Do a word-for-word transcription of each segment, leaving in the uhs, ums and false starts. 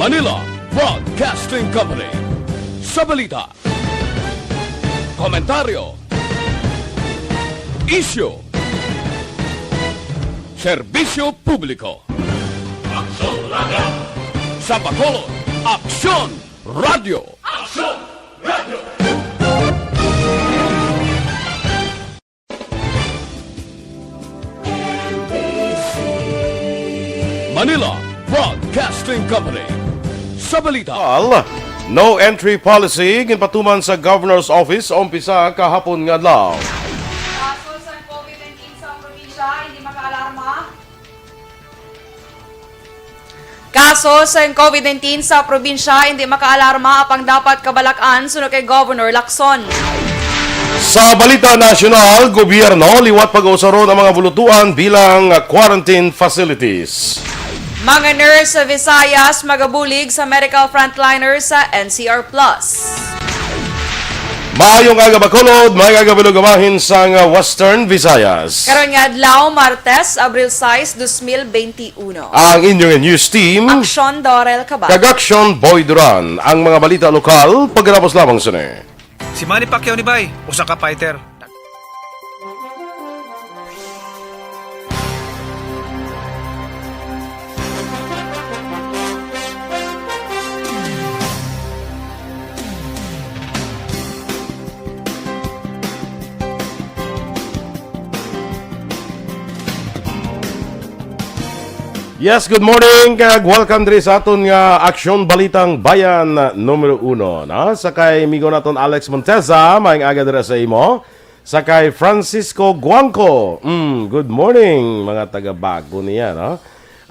Manila Broadcasting Company. Sa balita, komentaryo, isyu, serbisyo publiko. Aksyon Radio. Sa Bacolod, Aksyon Radio. Aksyon Radio. Manila Broadcasting Company. Sa balita. Al, no entry policy ginpatuman sa Governor's Office sa umpisa kahapon nga adlaw. Kaso sa COVID nineteen sa probinsya, hindi makaalarma. Kaso sa COVID nineteen sa probinsya, hindi makaalarma apang dapat kabalak-an suno kay Governor Lacson. Sa balita nasyonal, gobyerno liwat pag-usaron ang mga bulutuan bilang quarantine facilities. Mga nurse sa Visayas magabulig sa medical frontliners sa N C R Plus. Maayong aga, Bacolod, maayong aga, Bilog, amahin sang Western Visayas. Karon nga adlaw, Martes, Abril sais, dos mil benti uno. Ang inyong news team, Aksyon Dorel Cabal. Kag Aksyon Boy Duran. Ang mga balita lokal, pagkatapos lamang sini. Si Manny Pacquiao ni bay, usa ka fighter. Yes, good morning, kag welcome diri sa aton nga Aksyon Balitang Bayan numero uno, na sa kay migo naton Alex Monteza, maayong aga dira sa imo. Sa kay Francisco Guangco, mm, good morning, mga taga-Bago niya, no?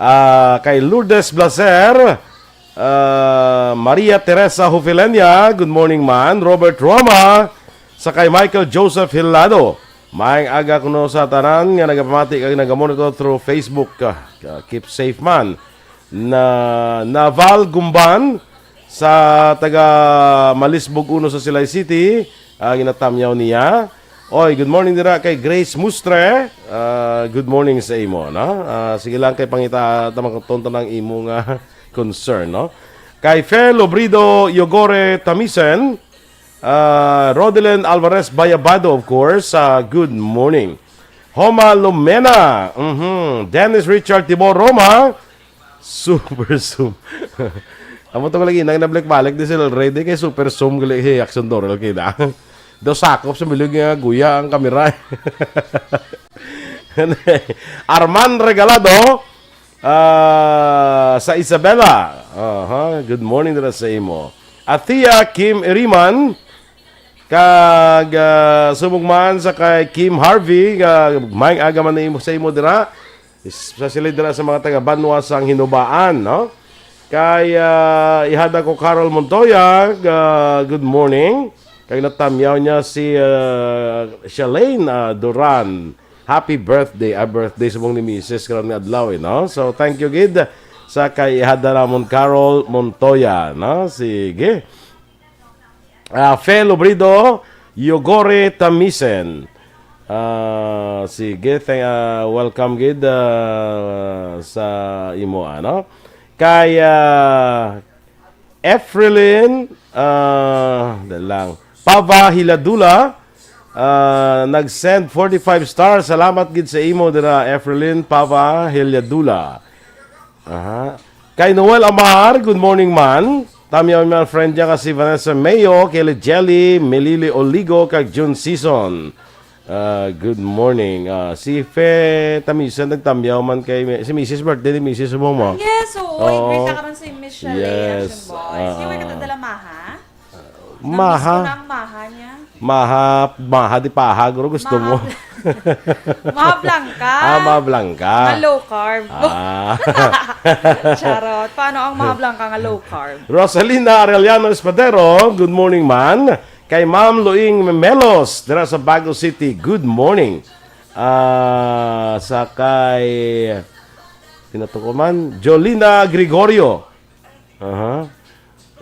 Ah, kay Lourdes Blaser, ah, Maria Teresa Hufileña, good morning man. Robert Roma, sa kay Michael Joseph Hilado, maayong aga kuno sa tanan nga nagapamati kag nagamonitor through Facebook. Ah, ah, keep safe man. Na Naval Gumban, sa taga Malisbog uno sa Silay City, ah, ginatamyaw niya. Oy, good morning dira kay Grace Mustre. Ah, good morning sa imo, no? Ah, sige lang kay pangita ta makatonton ang imo nga concern, no? Kay Fe Lobrido Yogore Tamisen, ah, Rodelen Alvarez Bayabado, of course, ah, good morning. Homa Lumena, mhm. Dennis Richard Tibor Roma, Super zoom. Amo to lagi nang nabalik-balik di sila already kay super zoom gali si Action Doral kay na. Daw sakop sa milig nga guya ang kamera. Arman Regalado, ah, sa Isabela. Aha, good morning dira sa imo. Atia Kim Iriman, kag, ah, subong man sa kay Kim Harvey, ah, maayong aga man nimo sa imo dira. Especially dira sa mga taga Banwa sang Hinubaan, no? Kay, ah, ihada ko Carol Montoya, ah, good morning. Kag natamyaw niya si, ah, Shalane, ah, Duran. Happy birthday. Ah, birthday subong ni Misis karon nga adlaw, eh, no? So, thank you gid sa kay ihada namon Carol Montoya, no? Sige. Ah, Fe Lobrido, Yogore Tamisen. Ah, sige, thank, ah, welcome gid, ah, sa imo, ano? Kay, ah, Efrelin, ah, dali lang. Pava Hiladula, ah, nag-send forty-five stars. Salamat gid sa imo dira, Efrelin Pava Hiladula. Aha. Kay Noel Amar, good morning man. Tamyaw man friend niya nga si Vanessa Mayo, Kelly Jelly, Melili Oligo, kag June Season. Ah, good morning. Ah, si Fe Tamisan nagtamyaw man kay mi-, si Misis birthday ni Misis mo mo. Yes, oo. Oo. Greet na karon si Miss Shirley, yes. Action Boys. Ah. Yung may katadala maha? Maha. Namiss ko na ang maha niya. Maha, maha di paha, guro gusto mo. Maha Bl-, Maha Blanca. Ah, Maha Blanca. Nga low carb. Ah. Charot. Paano ang Maha Blanca nga low carb? Rosalina Arellano Espadero, good morning, man. Kay Ma'am Luing Melos, dira sa Bago City, good morning. Ah, sa kay, sino to ko man? Jolina Gregorio. Aha.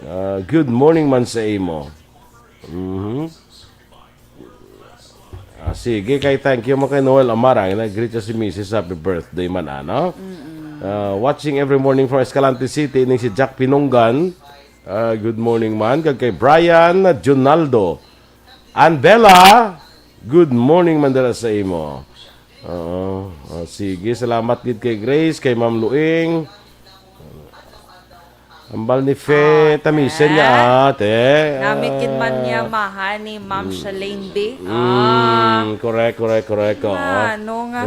Ah, good morning man sa imo. Mhm. Ah, sige, kay thank you mo kay Noel Amara. Nag-greet siya si Misis, happy birthday man, ano? Mm-mm. Ah, watching every morning from Escalante City, ining si Jack Pinunggan. Ah, good morning man. Kag kay Brian Junaldo. And Bella, good morning man dira sa imo. Oo. Ah, sige, salamat gid kay Grace, kay Ma'am Luing. Ambal ni Fe, Ah, tamisen niya, ah. Ate. Namit gid man niya, Ah. maha ni Ma'am Mm. Shalane B. Mm, Ah. correct, correct, correct, oo. Ano nga?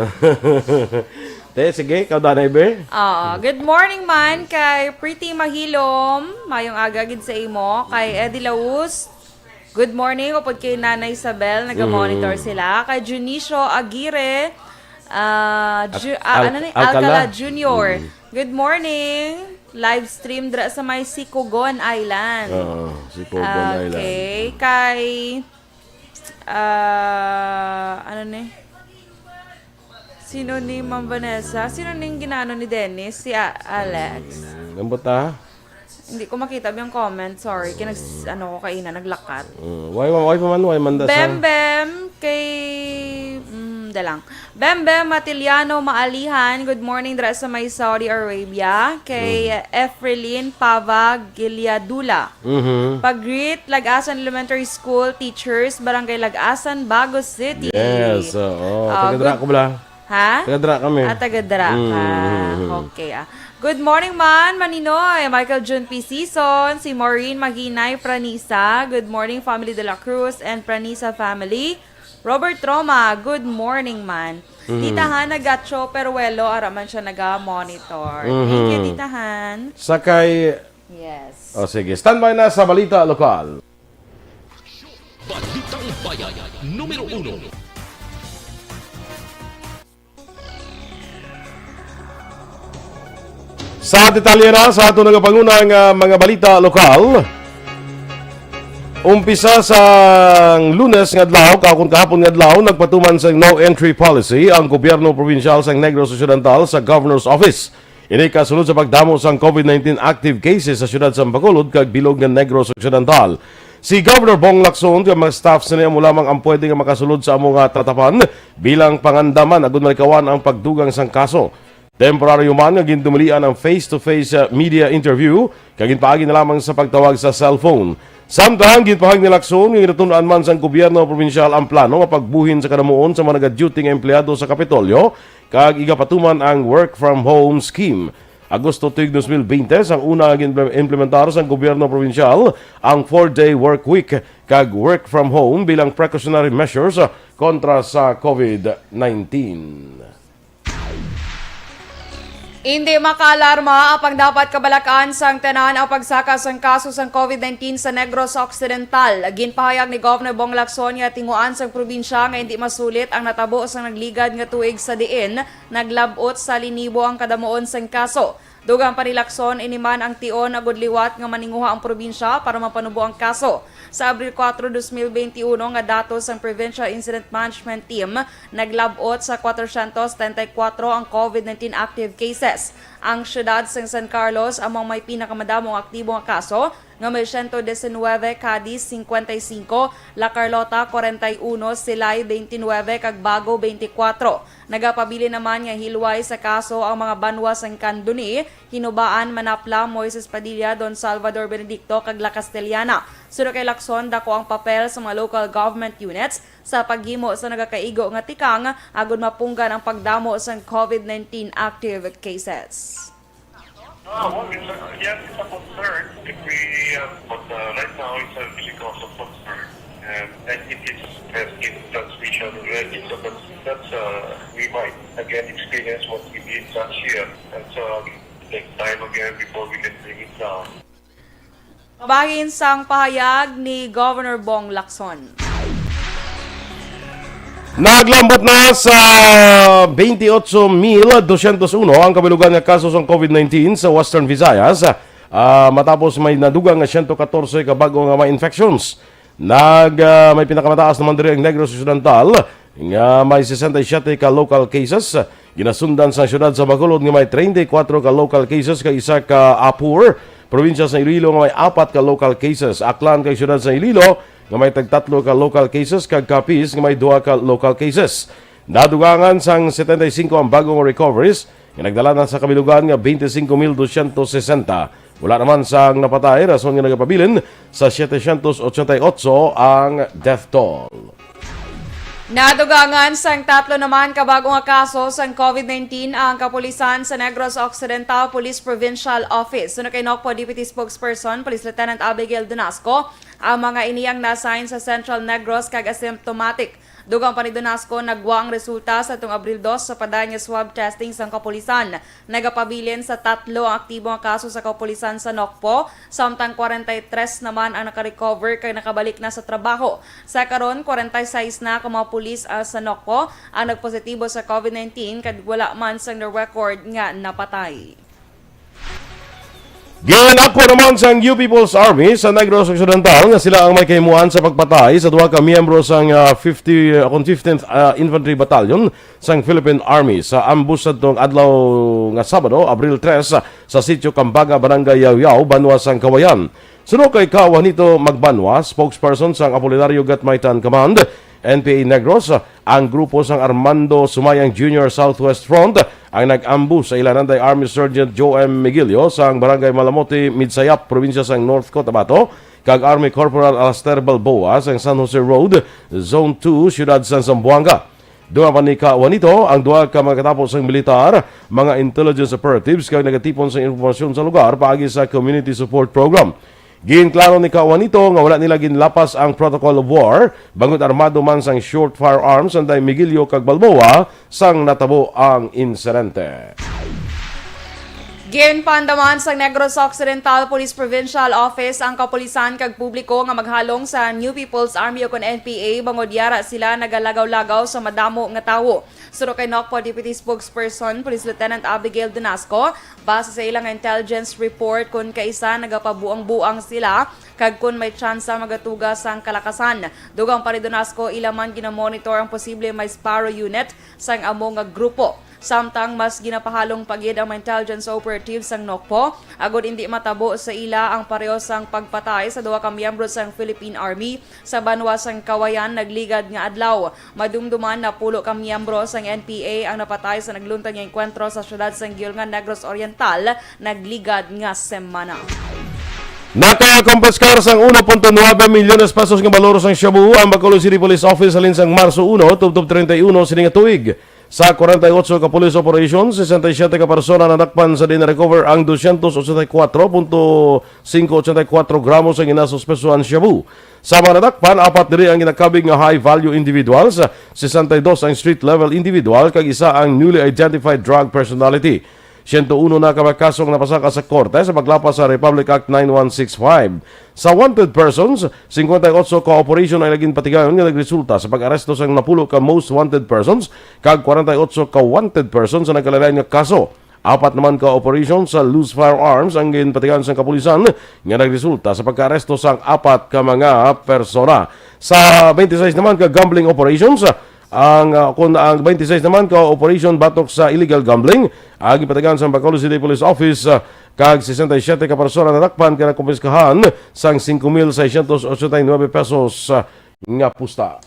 Te, sige, ikaw, Danay Be. Ah, good morning man kay Pretty Mahilom. Mayong aga gid sa imo. Kay Eddie Laus. Good morning, upod kay Nanay Isabel, naga-monitor Mm. sila. Kay Junicio Aguirre, ah, Ju-, Al-, ah, ano ni? Alcala. Alcala Junior. Mm. Good morning. Live stream dra sa may Sicogon Island. Oo, Sicogon Island. Okay. Kay, ah, ano ni? Sino ni Ma'am Vanessa? Sino ning ginano ni Dennis? Si A-, Alex. Mm, ambot, ah. Hindi ko makita yung comment. Sorry. Kinag-, ano ko kaina, naglakat. Mm, why, why pa man, why man da sa Bem Bem, kay, mm, da lang. Bem Bem Matiliano Maalihan, good morning dra sa may Saudi Arabia. Kay Mm. Efrelin Pava Giliadula. Mhm. Pag-greet, Lagasan Elementary School teachers, Barangay Lagasan, Bago City. Yes, oo. Ah, Taga dira good ko bala. Ha? Taga dira kami. Ah, taga dira ka. Mm, mm, mm. Okay, ah. Good morning man, Maninoy. Michael Jun P. Season, si Maureen Maginay Pranisa. Good morning, family de la Cruz and Pranisa family. Robert Roma, good morning man. Mm. Tita Hana Gacho Peruelo, ara man siya naga-monitor. Thank you, Mhm. Tita Han. Sakay. Yes. O, sige. Standby na sa balita lokal. Balitang Bayan, numero uno. Sa detalye na sa ato nagapanguna nga mga balita lokal. Umpisa sa Lunes nga adlaw, kahapon, kahapon nga adlaw, nagpatuman sa no entry policy ang gobyerno probinsyal sa Negros Occidental sa Governor's Office. Ini kasulod sa pagdamo sang COVID nineteen active cases sa siyudad sa Bacolod kag bilog nga Negros Occidental. Si Governor Bong Lacson kag mga staff sini amo lamang ang pwede nga makasulod sa amo nga tatapan bilang pangandaman agud malikawan ang pagdugang sang kaso. Temporaryo man nga gindumalian ang face-to-face, uh, media interview kag ginpaagi na lamang sa pagtawag sa cellphone. Samtang ginpahayag ni Lacson nga ginatun-an man sang gobyerno probinsyal ang plano nga pagbuhin sa kadamuon sa mga nagaduty nga empleyado sa Kapitolyo kag igapatuman ang work from home scheme. Agosto tuig dos mil bente, sang una nga gin-implementar sang gobyerno probinsyal ang four-day work week kag work from home bilang precautionary measures kontra sa COVID nineteen. Indi makaalarma apang dapat kabalak-an sang tanan ang pagsaka sang kaso sang COVID nineteen sa Negros Occidental. Ginpahayag ni Governor Bong Lacson nga tinguan sang probinsya nga indi masulit ang natabo sang nagligad nga tuig sa diin naglab-ot sa linibo ang kadamuon sang kaso. Dugang pa ni Lacson, ini man ang tion agud liwat nga maninguha ang probinsya para mapanubo ang kaso. Sa Abril kuwatro, dos mil bente uno nga datos sang Provincial Incident Management Team, naglab-ot sa kwatrosyentos setenta y kuwatro ang COVID nineteen active cases. Ang siyudad sang San Carlos amo ang may pinakamadamo nga aktibo nga kaso, nga may siyento disinwebe, Cadiz, singkwenta y singko, La Carlota, kwarenta y uno, Silay, bente nuebe, kag Bago, bente kuwatro. Nagapabilin naman nga hilway sa kaso ang mga banwa sang Candoni, Hinubaan, Manapla, Moises Padilla, Don Salvador Benedicto, kag La Castellana. Suno kay Lacson, dako ang papel sa mga local government units sa paghimo sa nagakaigo nga tikang agud mapunggan ang pagdamo sang COVID nineteen active cases. Ah, well, it's a, yes, it's a concern. If we, uh, but, uh, right now, it's a really cause of concern. And, and it is, has been transmission already. So that's, that's, uh, we might again experience what we did last year. And so, take time again before we can bring it down. Kabahin sang pahayag ni Governor Bong Lacson. Naglambot na sa twenty-eight mil dosyentos uno ang kabilugan nga kaso sang COVID nineteen sa Western Visayas, ah, matapos may nadugang nga siyento katorse ka bag-o nga mga infections. Nag, ah, may pinakamataas naman diri ang Negros Occidental, nga may sesenta y siyete ka local cases. Ginasundan sa siyudad sa Bacolod nga may treinta y kuwatro ka local cases kag isa ka APOR. Probinsya sa Iloilo nga may apat ka local cases. Aklan kag siyudad sa Iloilo nga may tagtatlo ka local cases kag Capiz nga may duha ka local cases. Nadugangan sang setenta y singko ang bag-o nga recoveries nga nagdala na sa kabilugan nga twenty-cinco mil dosyentos sesenta. Wala naman sang napatay, rason nga nagapabilin sa setecientos ochenta y ocho ang death toll. Nadugangan sang tatlo naman ka bag-o nga kaso sang covid nineteen ang kapulisan sa Negros Occidental Police Provincial Office. Suno kay Nocpo Deputy Spokesperson Police Lieutenant Abigail Donasco, ang mga ini ang na-assign sa Central Negros kag asymptomatic. Dugang pa ni Donasco, nagwa ang resulta sa tong Abril dos sa padayon nga swab testing sang kapulisan. Nagapabilin sa tatlo ang aktibo nga kaso sa kapulisan sa Nocpo, samtang kwarenta y tres naman ang nakarecover kag nakabalik na sa trabaho. Sa karon, kwarenta y seis na ka mga pulis, ah, sa Nocpo ang nagpositibo sa covid nineteen kag wala man sang na-record nga napatay. Ginako naman sang New People's Army sa Negros Occidental nga sila ang may kahimuan sa pagpatay sa duha ka miyembro sang, ah, fifty, ah, kon fifteenth, ah, Infantry Battalion sang Philippine Army sa ambush sadtong adlaw nga Sabado, Abril tres, sa Sitio Kambaga, Barangay Yaw-Yaw, Banwa sang Kawayan. Suno kay Ka Juanito Magbanwa, spokesperson sang Apolinario Gatmaitan Command, N P A Negros, ang grupo sang Armando Sumayang Junior Southwest Front ang nag-ambush sa ila nanday Army Sergeant Joe M. Miguelio sang Barangay Malamote, Midsayap, probinsya sang North Cotabato, kag Army Corporal Alastair Balboa sang San Jose Road, Zone two, siyudad sang Zamboanga. Dugang pa ni Ka Juanito, ang duha ka mga katapo sang militar, mga intelligence operatives kag nagatipon sang impormasyon sa lugar paagi sa Community Support Program. Ginklaro ni Ka Juanito nga wala nila ginlapas ang protocol of war, bangod armado man sang short firearms anday Miguelio kag Balboa sang natabo ang insidente. Ginpaandaman sang Negros Occidental Police Provincial Office ang kapulisan kag publiko nga maghalong sa New People's Army o kon N P A, bangod yara sila nagalagaw-lagaw sa madamo nga tawo. Suno kay Nocpo Deputy Spokesperson Police Lieutenant Abigail Donasco, base sa ilang intelligence report, kon kaisa nagapabuang-buang sila kag kon may tsansa magatuga sang kalakasan. Dugang pa ni Donasco, ila man ginamonitor ang posible may Sparrow unit sang amo nga grupo. Samtang mas ginapahalong pa gid ang mga intelligence operatives sang Nocpo, agod indi matabo sa ila ang pareho sang pagpatay sa duha ka miyembro sang Philippine Army sa banwa sang Kawayan nagligad nga adlaw. Madumduman, napulo ka miyembro sang N P A ang napatay sa nagluntad nga engkwentro sa siyudad sang Guiolngan, Negros Oriental, nagligad nga semana. Nakakumpiskar sang uno punto nuebe milyones pesos nga balor sang shabu ang Bacolod City Police Office halin sang Marso uno tubtob treinta y uno sini nga tuig. Sa kwarenta y otso ka police operation, sesenta y siyete ka persona nadakpan, sa diin na-recover ang dosyentos ochenta y kuwatro punto singko ochenta y kuwatro gramo sang ginasuspesuhan shabu. Sa mga nadakpan, apat diri ang ginakabig nga high-value individuals, sesenta y dos ang street-level individual, kag isa ang newly identified drug personality. Siyento uno na ka mga kaso ang napasaka sa korte sa paglapas sa Republic Act nine one six five. Sa wanted persons, singkwenta y otso ka operasyon ang ginpatigayon nga nagresulta sa pag-aresto sang napulo ka most wanted persons kag kwarenta y otso ka wanted persons sa nagkalain-lain nga kaso. Apat naman ka operasyon sa loose firearms ang ginpatigayon sang kapulisan nga nagresulta sa pagkaaresto sang apat ka mga persona. Sa twenty-six naman ka gambling operations, ang, ah, kun ang twenty-six naman ka operation batok sa illegal gambling ang ginpatigayon sang Bacolod City Police Office, ah, kag sesenta y siyete ka persona nadakpan kag nakumpiskahan sang singko mil seiscientos ochenta y nuebe pesos, ah, nga pusta.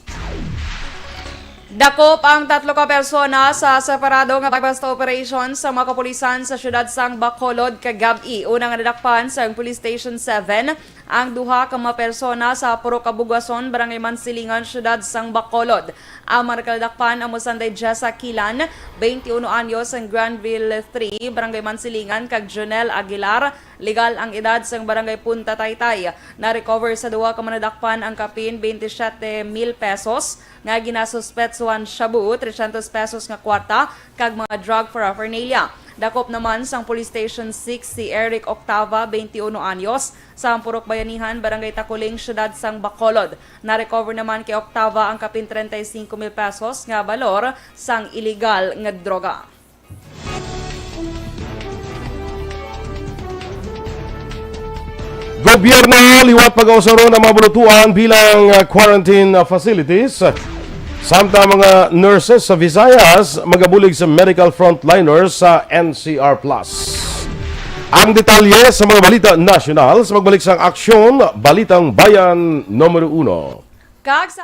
Dakop ang tatlo ka persona sa separado nga buy-bust operation sa mga kapulisan sa siyudad sang Bacolod kagab-i. Una nga nadakpan sa Police Station seven ang duha ka mga persona sa Purok Kabugwason, Barangay Mansilingan, siyudad sang Bacolod. Ang mga nakaladakpan amo sanday Jessa Kilan, twenty-uno anyos, sang Granville three, Barangay Mansilingan, kag Jonel Aguilar, legal ang edad, sang Barangay Punta Taytay. Na-recover sa duha ka mga nadakpan ang kapin twenty-siyete mil pesos nga ginasuspetsuhan shabu, trescientos pesos nga kwarta, kag mga drug paraphernalia. Dakop naman sang Police Station six si Eric Octava, twenty-uno anyos, sa Purok Bayanihan, Barangay Taculing, siyudad sang Bacolod. Na-recover naman kay Octava ang kapin treinta y cinco mil pesos nga balor sang iligal nga droga. Gobyerno liwat pag-ausaron ang mga bulutuan bilang, ah, quarantine, ah, facilities. Samtang mga nurses sa Visayas magabulig sa medical frontliners sa N C R Plus. Ang detalye sa mga balita nasyonal sa pagbalik sang Aksyon, Balitang Bayan numero uno. Kag sa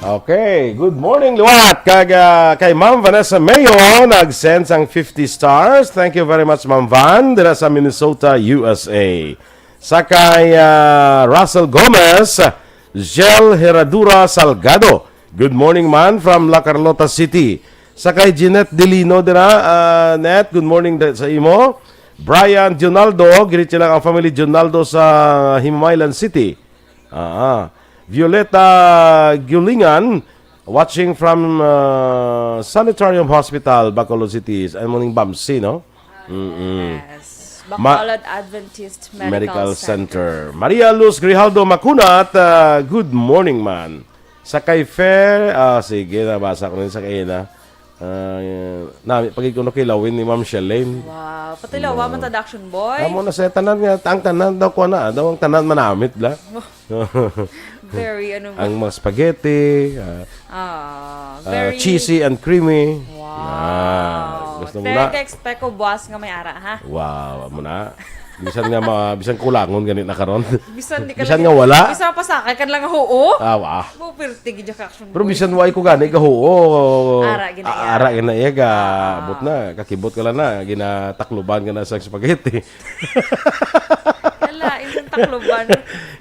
Okay, good morning, liwat. Kag, ah, kay Ma'am Vanessa Mayo, nag-send sang fifty stars. Thank you very much, Ma'am Van, dira sa Minnesota, U S A. Sa kay, ah, Russell Gomez, Jel Herradura Salgado. Good morning, man, from La Carlota City. Sa kay Jeanette Delino dira, ah, Net, good morning da-, sa imo. Brian Dionaldo, greet niya lang ang family Dionaldo sa Himamaylan City. Ah, Violeta Gulingan, watching from, ah, Sanitarium Hospital, Bacolod City. Ano mo ning Bamsi, no? Mm-mm. Yes. Ma- Bacolod Adventist Medical Medical Center. Center. Maria Luz Grijaldo Macunat, ah, good morning, man. Sa kay Fair, ah, sige, nabasa ko rin sa kay na. Ah, nami, pagig ko na kilawin ni Ma'am Shalane. Wow. Pati lawa No. man ta, Action Boy. Amo na sa tanan nga, ang tanan daw ko na, daw ang tanan manamit, bla. Very, ano ba? Ang mga spaghetti, ah, Ah, ah, very cheesy and creamy. Wow. Ah, gusto mo Pero na? ka-expect ko buwas nga may ara, ha? Wow, amo na. Bisan nga ma-, bisan kulangon gani na karon. Bisan di ka Bisan lagi nga wala. Bisan pasakay ka lang, oo. Ah, wa. Mo, pirti gid ka, Action Pero Boy. bisan wa ko gani gahuo. Ara, gina-, Ah, ara gina iya ga. Ah. But na, kakibot ka lang na, ginatakluban ka na sa spaghetti. Yala, isang takluban.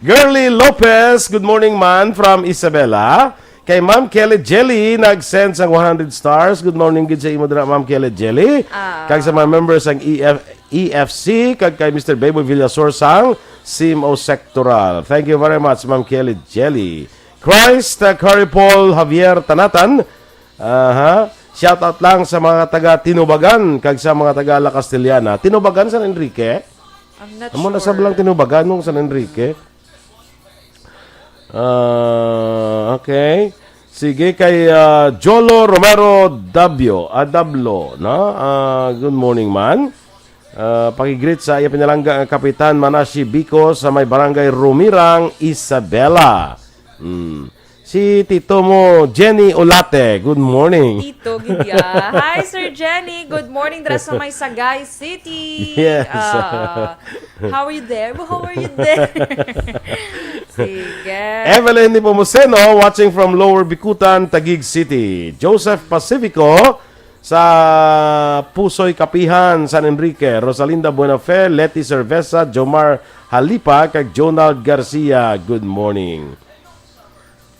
Girly Lopez, good morning, man, from Isabela. Kay Ma'am Kelly Jelly, nag-send sang one hundred stars. Good morning gid sa imo dira, Ma'am Kelly Jelly. Ah. Kag sa mga members sang E F, E F C, kag kay Mister Beboy Villasor sang Simo Sectoral. Thank you very much, Ma'am Kelly Jelly. Christ, uh, Curry Paul Javier Tanatan. Aha. Shout out lang sa mga taga Tinubagan kag sa mga taga La Castellana. Tinubagan, San Enrique? I'm not Amo na sure. Sablang Tinubagan mong San Enrique. Ah, okay. Sige, kay, ah, Jolo Romero Dabio, ah, Dablo, no? Ah, good morning, man. Ah, pakigreet sa iya pinalangga nga Kapitan Manashi Bico sa may barangay Rumirang, Isabela. Hmm. Si Tito mo, Jenny Olate. Good morning. Tito, gid ya. Hi, Sir Jenny. Good morning dira sa may Sagay City. Yes. Ah, how are you there? How are you there? Sige. Evelyn Nepomuceno, watching from Lower Bicutan, Taguig City. Joseph Pacifico, sa Pusoy Kapihan, San Enrique. Rosalinda Buenafe, Leti Cerveza, Jomar Halipa, kag Jonald Garcia. Good morning.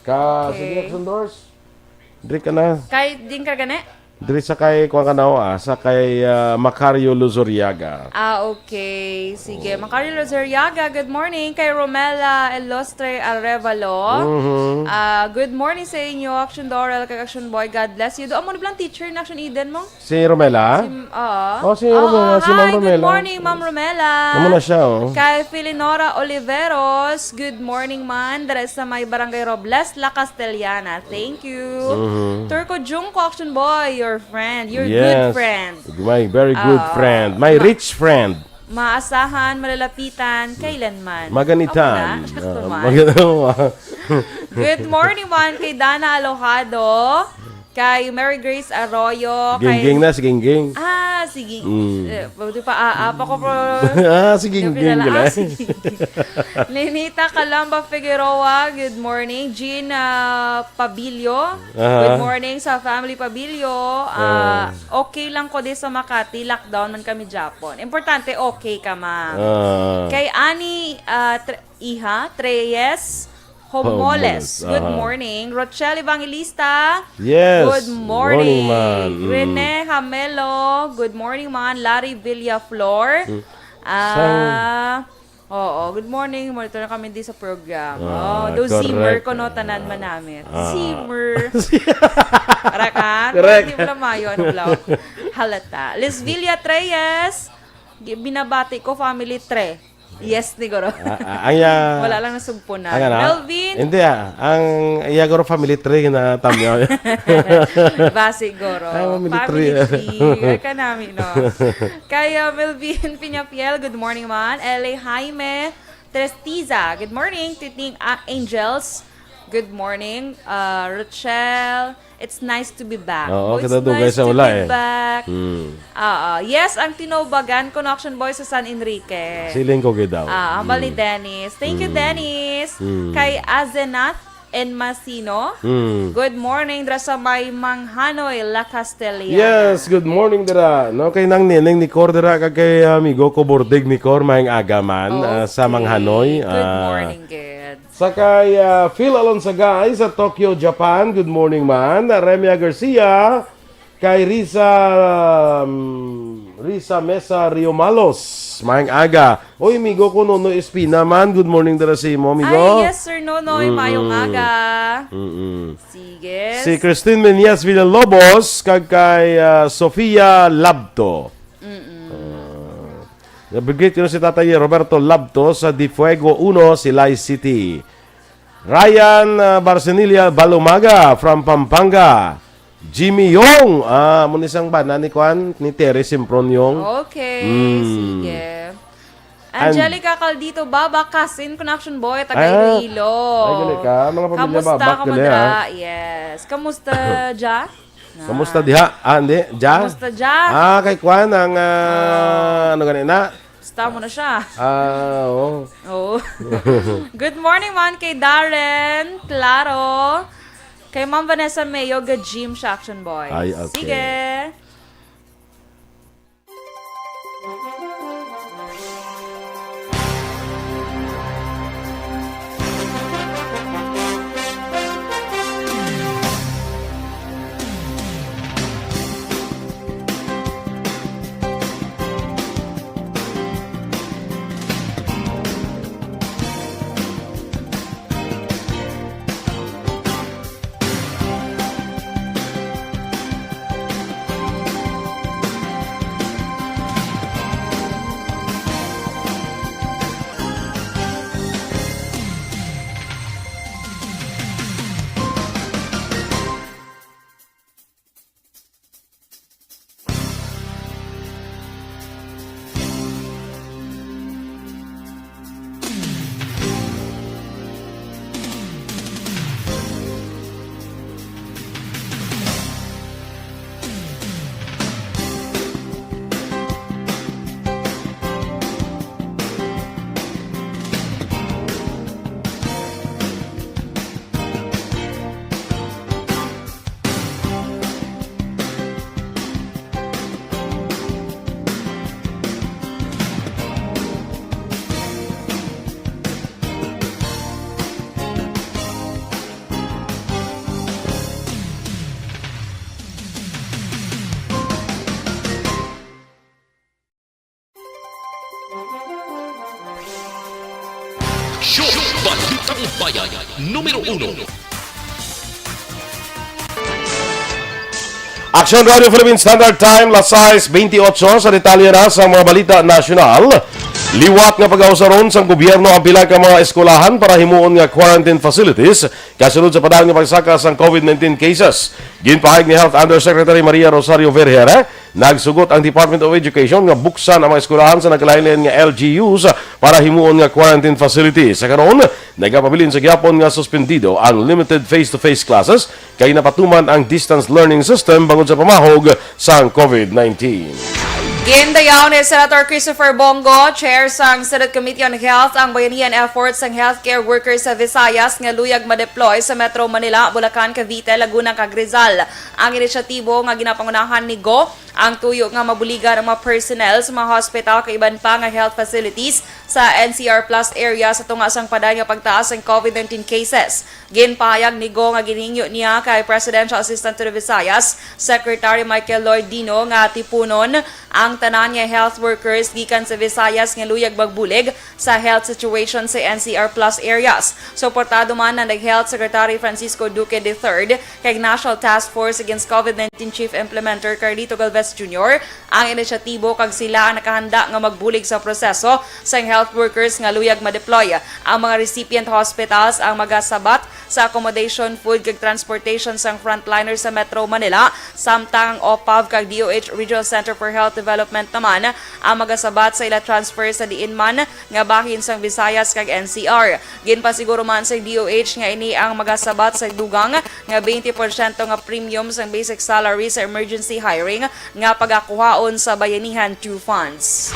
Ka, Okay. sige, Action Doors. Diri ka na. Kay, din ka gani? Diri sa kay, kuwan ka na, ah, sa kay, ah, Macario Luzuriaga. Ah, okay. Sige. Oh. Macario Luzuriaga, good morning. Kay Romela Elostre Arevalo. Mhm. Ah, good morning sa inyo, Action Doral, kag Action Boy. God bless you. Do, amo na bala ang teacher na Action Eden mo? Si Romela? Si, oo. Oh, si Ah, Romela, si Ma'am hi, good Romela. morning, Ma'am Romela. Amo na siya, oh. Kay Felinora Oliveros, good morning, man. Dere sa may Barangay Robles, La Castellana. Thank you. Mhm. Turco Junco, Action Boy, your friend. Your good Yes. friend. My very good Ah, friend. My ma- rich friend. Maasahan, malalapitan, kailanman. Maganitan. Amo na, sakto Ah, man. magano. Good morning, man, kay Dana Alojado. Kay Mary Grace Arroyo, kay Gingging na, si Gingging. Ah, sige. Mm. Eh, buti pa, ah, apa ko po. Ah, si Gingging Gabi na lang. gila. Ah, si Gingging. Lenita Calamba Figueroa, good morning. Jean, ah, Pabilio, Aha. good morning sa family Pabilio. Ah, Ah. okay lang ko di sa Makati, lockdown man kami Japon. Importante, okay ka, ma'am. Ah. Kay Ani, ah, Tre-, Iha, Treyes, Homoles. Homoles, Good aha. morning. Rochelle Evangelista. Yes. Good morning. Morning, man. Mm. Rene Hamelo. Good morning, man. Larry Villaflor. Mm. Ah, Sang- oo. Good morning. Monitor na kami di sa program. Ah, Oh, do correct. Zimmer ko, no? Tanan manamit. Ah. Zimmer. Correct, ha? Correct. Hindi mo lang mayo, ano, bro? Halata. Lisvilla Treyes. Gi-, binabati ko, family Tre. Yes, ni Goro. Ah, ah, ang iya, Wala lang nasugpo na. ang ano? Melvin! Hindi, ah. Ang iya, Goro, family tree na tamyaw. Basi, Goro. Ah, family tree. Family tree. Ay, kanami, no? Kaya Melvin Piñafiel, good morning, man. L A Jaime Trestiza, good morning. Titning, ah, Angels, good morning. Ah, Rochelle, it's nice to be back. Oo, Oh, it's kadadugay nice sa to be ulay. back. Hmm. Oo. Yes, ang Tinubagan Connection Boy sa San Enrique. Siling ko gid daw. Ah, hambal ni Hmm. Dennis. Thank you, Hmm. Dennis. Hmm. Kay Azenath and Masino. Hmm. Good morning, dra sa may Manghanoy, La Castellana. Yes, good morning dira. No, kay Nang Neneng ni Cor dira, kag kay amigo ko Bordig ni Cor, maayong aga man, ah, sa Okay. Manghanoy. Good Ah, morning, good. Sa kay, ah, Phil Alonsagay sa Tokyo, Japan. Good morning, man. Remia Garcia, kay Risa, um, Risa Mesa Riomalos. Maayong aga. Uy, amigo ko, Nonoy Espina, man. Good morning dira sa imo, amigo. Ay, yes, Sir Nonoy. Maayong Mm-mm. aga. Mm-mm. Sige. Si Christine Meñas Villalobos, kag kay, ah, Sofia Labto. Mm-mm. Ah, nabigit yun si Tatay Roberto Labto sa Difuego uno, Silay City. Ryan, ah, Barcenilia Balumaga from Pampanga. Jimmy Yong, ah, amo ni sang bana ni Kwan, ni Terry Simpron Yong. Okay, Mm. sige. And Angelica Caldito Baba, cousin ko na Action Boy, taga Ah, Iloilo. Ay, gali ka. Mga pamilya Kamusta Babak, ka gali, madra? ah. Yes. Kamusta, Ja? Kamusta Na. diha? Ah, hindi. Ja? Kamusta, Ja? Ah, kay Kwan, ang, ah, Ah. ano gani na? Basta mo na siya. Ah, oo. Oo. Good morning, man, kay Darren. Klaro. Kay Ma'am Vanessa Mayo, ga-gym siya, Action Boy. Ay, okay. Sige. Show, Balitang Bayan, numero uno. Action Radio Philippine Standard Time, las sais bentiocho. Sa detalye na sa mga balita nasyonal, liwat nga pag-ausaron sang gobyerno ang pila ka mga eskwelahan para himuon nga quarantine facilities kasunod sa padayon nga pagsaka sang covid nineteen cases. Ginpahayag ni Health Undersecretary Maria Rosario Vergere, nagsugot ang Department of Education nga buksan ang mga eskwelahan sa nagkalain-lain nga L G Us para himuon nga quarantine facility. Sa karon, nagapabilin sa gihapon nga suspendido ang limited face-to-face classes kay napatuman ang distance learning system bangod sa pamahog sang covid nineteen. Gindayaw ni Senator Christopher Bong Go, chair sang Senate Committee on Health, ang bayanihan effort sang healthcare workers sa Visayas nga luyag ma-deploy sa Metro Manila, Bulacan, Cavite, Laguna, kag Rizal. Ang inisyatibo nga ginapangunahan ni Go ang tuyo nga mabuligan ang mga personnel sa mga hospital kag iban pa nga health facilities sa N C R plus area sa tunga sang padayon nga pagtaas sang covid nineteen cases. Ginpahayag ni Go nga ginhingyo niya kay Presidential Assistant to the Visayas, Secretary Michael Lloyd Dino, nga tipunon ang tanan nga health workers gikan sa Visayas nga luyag magbulig sa health situation sa N C R plus areas. Suportado man ni Health Secretary Francisco Duque the third kag National Task Force Against covid nineteen Chief Implementer Carlito Galvez Junior ang inisyatibo, kag sila ang nakahanda nga magbulig sa proseso sang health workers nga luyag ma-deploy ang mga recipient hospitals ang magasabat sa accommodation, food, kag transportation sang frontliner sa Metro Manila, samtang ang OPAV kag DOH Regional Center for Health Development naman ang magasabat sa ila transfer sa diin man nga bahin sang Visayas kag NCR. Ginpasiguro man sang DOH nga ini ang magasabat sa dugang nga twenty porsyento nga premium sang basic salary sa emergency hiring nga pagakuhaon sa Bayanihan two funds.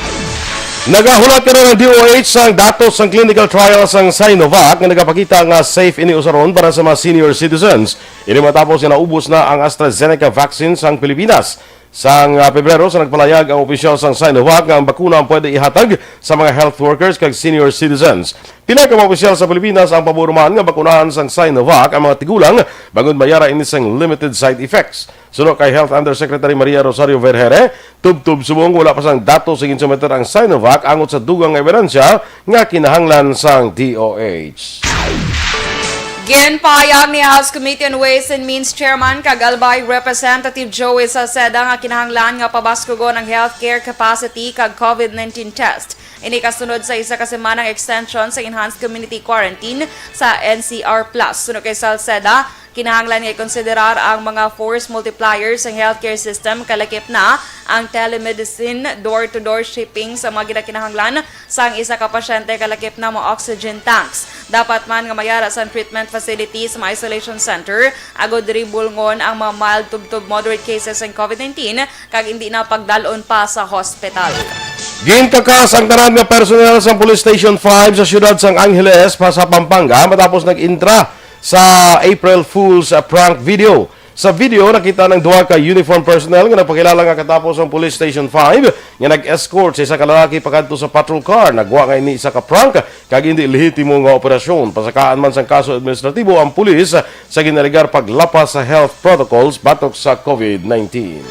Nagahulat karon ang DOH sang datos sang clinical trial sang Sinovac nga nagapakita nga safe ini usaron para sa mga senior citizens. Ini matapos nga naubos na ang AstraZeneca vaccine sang Pilipinas. Sang, ah, Pebrero sa nagpalayag ang opisyal sang Sinovac nga ang bakuna ang pwede ihatag sa mga health workers kag senior citizens. Pila ka mga opisyal sa Pilipinas ang pabor man nga bakunahan sang Sinovac ang mga tigulang bangod mayara ini sang limited side effects. Suno kay Health Undersecretary Maria Rosario Vergeire, tubtob subong wala pa sang datos sa ginsumiter ang Sinovac angot sa dugang nga ebidensya nga kinahanglan sang DOH. Ginpahayag ni House Committee on Ways and Means Chairman kag Albay Representative Joey Salceda nga kinahanglan nga pabaskugon ang healthcare capacity kag COVID nineteen test. Ini kasunod sa isa ka semanang extension sa enhanced community quarantine sa NCR Plus. Suno kay Salceda, kinahanglan nga ikonsiderar ang mga force multiplier sang healthcare system, kalakip na ang telemedicine, door-to-door shipping sa mga ginakinahanglan sang isa ka pasyente, kalakip na mga oxygen tanks. Dapat man nga mayara sang treatment facility sa mga isolation center agod diri bulngon ang mga mild tubtob moderate cases sang COVID nineteen kag indi na pagdal-on pa sa hospital. Gintakas ang tanan nga personnel sang Police Station five sa siyudad sang Angeles pa sa Pampanga matapos nag-intra sa April Fool's, ah, prank video. Sa video, nakita ang duha ka uniform personnel nga nagpakilala nga katapos ang Police Station five nga nag-escort sa isa ka lalaki pakadto sa patrol car. Nagwa nga ini isa ka prank kag indi lehitimo nga operasyon. Pasakaan man sang kaso administratibo ang pulis sa ginalegar paglapas sa health protocols batok sa COVID nineteen.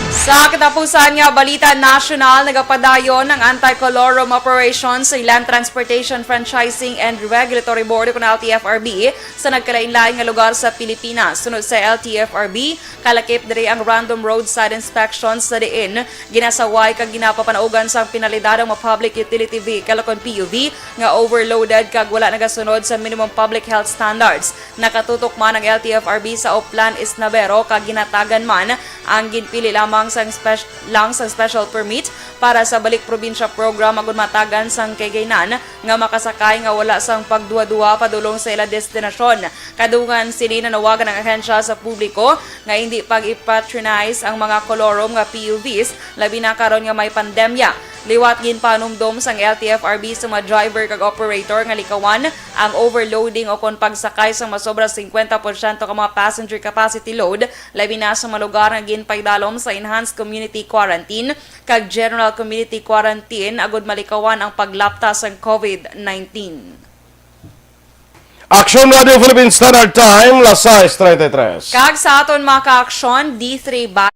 Sa katapusan nga balita nasyonal, nagapadayon ang anti-colorum operation sa Land Transportation Franchising and Regulatory Board, kun L T F R B, sa nagkalain-lain nga lugar sa Pilipinas. Sunod sa L T F R B, kalakip diri ang random roadside inspection sa diin ginasaway kag ginapapanaugan sang penalidad ang mga public utility vehicle, kun P U V, nga overloaded kag wala nagasunod sa minimum public health standards. Nakatutok man ang L T F R B sa Oplan, Esnavero, kag ginhatagan man ang ginpili lamang sang spec-, lang sang special permit para sa Balik Probinsya Program, agud mahatagan sang kahigayunan nga makasakay nga wala sang pagduhaduha padulong sa ila destinasyon. Kadungan sini, nanawagan ang ahensya sa publiko nga indi pag-i-patronize ang mga colorum nga P U Vs, labi na karon nga may pandemya. Liwat ginpanumdom sang L T F R B sa mga driver kag operator nga likawan ang overloading o kon pagsakay sang masobra singkwenta porsyento ka mga passenger capacity load, labi na sa mga lugar nga ginpaidalom sa enhanced community quarantine kag general community quarantine, agud malikawan ang paglapta sang COVID nineteen. Aksyon Radio Philippine Standard Time, las sais treinta y tres. Kag sa aton mga ka-aksyon, D three ba-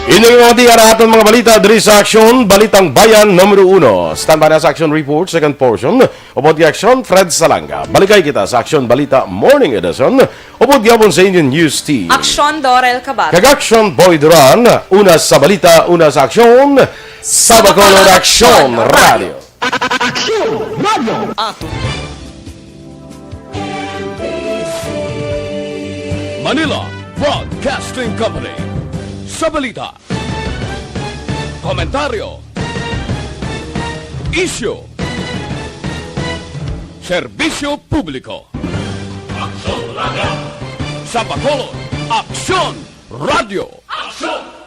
Ini ang mga tiyan aton mga balita diri sa Aksyon, Balitang Bayan numero uno. Standby na sa Aksyon Report, second portion. Upod kay Aksyon, Fred Salanga. Balikay kita sa Aksyon Balita Morning Edition. Upod gyapon sa inyo news team. Aksyon, Dorel Cabato. Kag Aksyon, Boy Duran. Una sa balita, una sa aksyon. Sa Bacolod Aksyon Radio. Aksyon Radio. Ato. Manila Broadcasting Company. Sa balita, komentaryo, isyu, Serbisyo Publiko. Aksyon Radio. Sa Bacolod, Aksyon Radio. Aksyon!